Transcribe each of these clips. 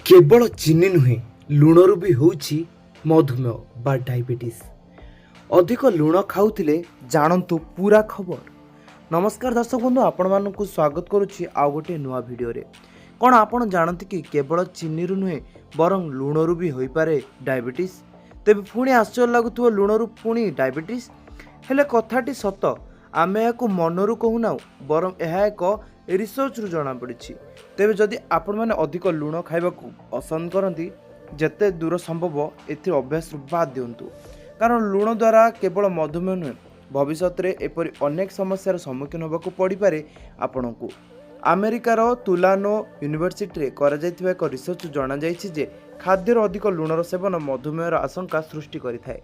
କେବଳ ଚିନି ନୁହେଁ, ଲୁଣରୁ ବି ହେଉଛି ମଧୁମେହ ବା ଡାଇବେଟିସ୍। ଅଧିକ ଲୁଣ ଖାଉଥିଲେ ଜାଣନ୍ତୁ ପୁରା ଖବର। ନମସ୍କାର ଦର୍ଶକ ବନ୍ଧୁ, ଆପଣମାନଙ୍କୁ ସ୍ୱାଗତ କରୁଛି ଆଉ ଗୋଟିଏ ନୂଆ ଭିଡ଼ିଓରେ। କ'ଣ ଆପଣ ଜାଣନ୍ତି କି କେବଳ ଚିନିରୁ ନୁହେଁ, ବରଂ ଲୁଣରୁ ବି ହୋଇପାରେ ଡାଇବେଟିସ୍? ତେବେ ପୁଣି ଆଶ୍ଚର୍ଯ୍ୟ ଲାଗୁଥିବ, ଲୁଣରୁ ପୁଣି ଡାଇବେଟିସ୍? ହେଲେ କଥାଟି ସତ। ଆମେ ଏହାକୁ ମନରୁ କହୁନାହୁଁ, ବରଂ ଏହା ଏକ ରିସର୍ଚ୍ଚରୁ ଜଣାପଡ଼ିଛି। ତେବେ ଯଦି ଆପଣମାନେ ଅଧିକ ଲୁଣ ଖାଇବାକୁ ପସନ୍ଦ କରନ୍ତି, ଯେତେ ଦୂର ସମ୍ଭବ ଏଥିରେ ଅଭ୍ୟାସରୁ ବାଦ୍ ଦିଅନ୍ତୁ। କାରଣ ଲୁଣ ଦ୍ୱାରା କେବଳ ମଧୁମେହ ନୁହେଁ, ଭବିଷ୍ୟତରେ ଏପରି ଅନେକ ସମସ୍ୟାର ସମ୍ମୁଖୀନ ହେବାକୁ ପଡ଼ିପାରେ ଆପଣଙ୍କୁ। ଆମେରିକାର ତୁଲାନେ ୟୁନିଭର୍ସିଟିରେ କରାଯାଇଥିବା ଏକ ରିସର୍ଚ୍ଚ ଜଣାଯାଇଛି ଯେ ଖାଦ୍ୟରେ ଅଧିକ ଲୁଣର ସେବନ ମଧୁମେହର ଆଶଙ୍କା ସୃଷ୍ଟି କରିଥାଏ।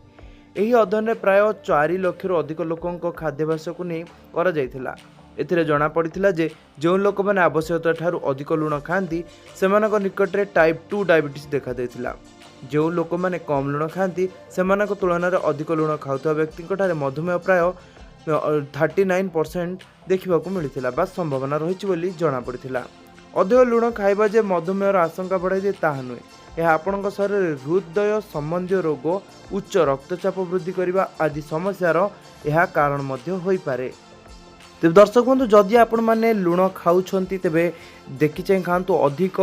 ଏହି ଅଧ୍ୟୟନରେ ପ୍ରାୟ 4 ଲକ୍ଷରୁ ଅଧିକ ଲୋକଙ୍କ ଖାଦ୍ୟାଭ୍ୟାସକୁ ନେଇ କରାଯାଇଥିଲା। ଏଥିରେ ଜଣାପଡ଼ିଥିଲା ଯେ ଯେଉଁ ଲୋକମାନେ ଆବଶ୍ୟକତା ଠାରୁ ଅଧିକ ଲୁଣ ଖାଆନ୍ତି, ସେମାନଙ୍କ ନିକଟରେ ଟାଇପ୍ 2 ଡାଇବେଟିସ୍ ଦେଖାଦେଇଥିଲା। ଯେଉଁ ଲୋକମାନେ କମ୍ ଲୁଣ ଖାଆନ୍ତି, ସେମାନଙ୍କ ତୁଳନାରେ ଅଧିକ ଲୁଣ ଖାଉଥିବା ବ୍ୟକ୍ତିଙ୍କଠାରେ ମଧୁମେହ ପ୍ରାୟ 39% ଦେଖିବାକୁ ମିଳିଥିଲା ବା ସମ୍ଭାବନା ରହିଛି ବୋଲି ଜଣାପଡ଼ିଥିଲା। ଅଧିକ ଲୁଣ ଖାଇବା ଯେ ମଧୁମେହର ଆଶଙ୍କା ବଢ଼ାଇ ଦିଏ, ତାହା ନୁହେଁ। ଏହା ଆପଣଙ୍କ ଶରୀରରେ ହୃଦୟ ସମ୍ବନ୍ଧୀୟ ରୋଗ, ଉଚ୍ଚ ରକ୍ତଚାପ ବୃଦ୍ଧି କରିବା ଆଦି ସମସ୍ୟାର ଏହା କାରଣ ମଧ୍ୟ ହୋଇପାରେ। ତେବେ ଦର୍ଶକ ବନ୍ଧୁ, ଯଦି ଆପଣମାନେ ଲୁଣ ଖାଉଛନ୍ତି, ତେବେ ଦେଖି ଚାହିଁ ଖାଆନ୍ତୁ। ଅଧିକ,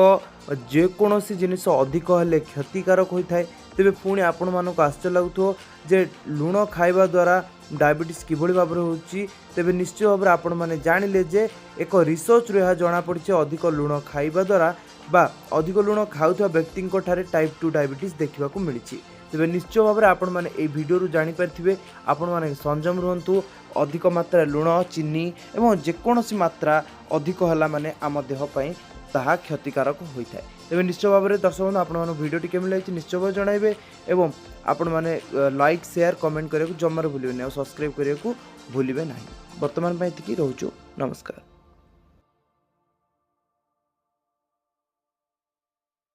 ଯେକୌଣସି ଜିନିଷ ଅଧିକ ହେଲେ କ୍ଷତିକାରକ ହୋଇଥାଏ। ତେବେ ପୁଣି ଆପଣମାନଙ୍କୁ ଆଶ୍ଚର୍ଯ୍ୟ ଲାଗୁଥିବ ଯେ ଲୁଣ ଖାଇବା ଦ୍ୱାରା ଡାଇବେଟିସ୍ କିଭଳି ଭାବରେ ହେଉଛି। ତେବେ ନିଶ୍ଚୟ ଭାବରେ ଆପଣମାନେ ଜାଣିଲେ ଯେ ଏକ ରିସର୍ଚ୍ଚରୁ ଏହା ଜଣାପଡ଼ିଛି, ଅଧିକ ଲୁଣ ଖାଇବା ଦ୍ୱାରା ବା ଅଧିକ ଲୁଣ ଖାଉଥିବା ବ୍ୟକ୍ତିଙ୍କ ଠାରେ ଟାଇପ୍ 2 ଡାଇବେଟିସ୍ ଦେଖିବାକୁ ମିଳିଛି। ତେବେ ନିଶ୍ଚୟ ଭାବରେ ଆପଣମାନେ ଏଇ ଭିଡ଼ିଓରୁ ଜାଣିପାରିଥିବେ। ଆପଣମାନେ ସଂଯମ ରୁହନ୍ତୁ। ଅଧିକ ମାତ୍ରାରେ ଲୁଣ, ଚିନି ଏବଂ ଯେକୌଣସି ମାତ୍ରା ଅଧିକ ହେଲା ମାନେ ଆମ ଦେହ ପାଇଁ ତାହା କ୍ଷତିକାରକ ହୋଇଥାଏ। ତେବେ ନିଶ୍ଚୟ ଭାବରେ ଦର୍ଶକ ବନ୍ଧୁ, ଆପଣମାନଙ୍କୁ ଭିଡ଼ିଓଟି କେମିତି ଲାଗିଛି, ନିଶ୍ଚୟ ଭାବେ ଜଣାଇବେ ଏବଂ ଆପଣମାନେ ଲାଇକ୍, ସେୟାର, କମେଣ୍ଟ କରିବାକୁ ଜମାରୁ ଭୁଲିବେନି ଆଉ ସବସ୍କ୍ରାଇବ୍ କରିବାକୁ ଭୁଲିବେ ନାହିଁ। ବର୍ତ୍ତମାନ ପାଇଁ ଏତିକି ରହୁଛୁ। ନମସ୍କାର।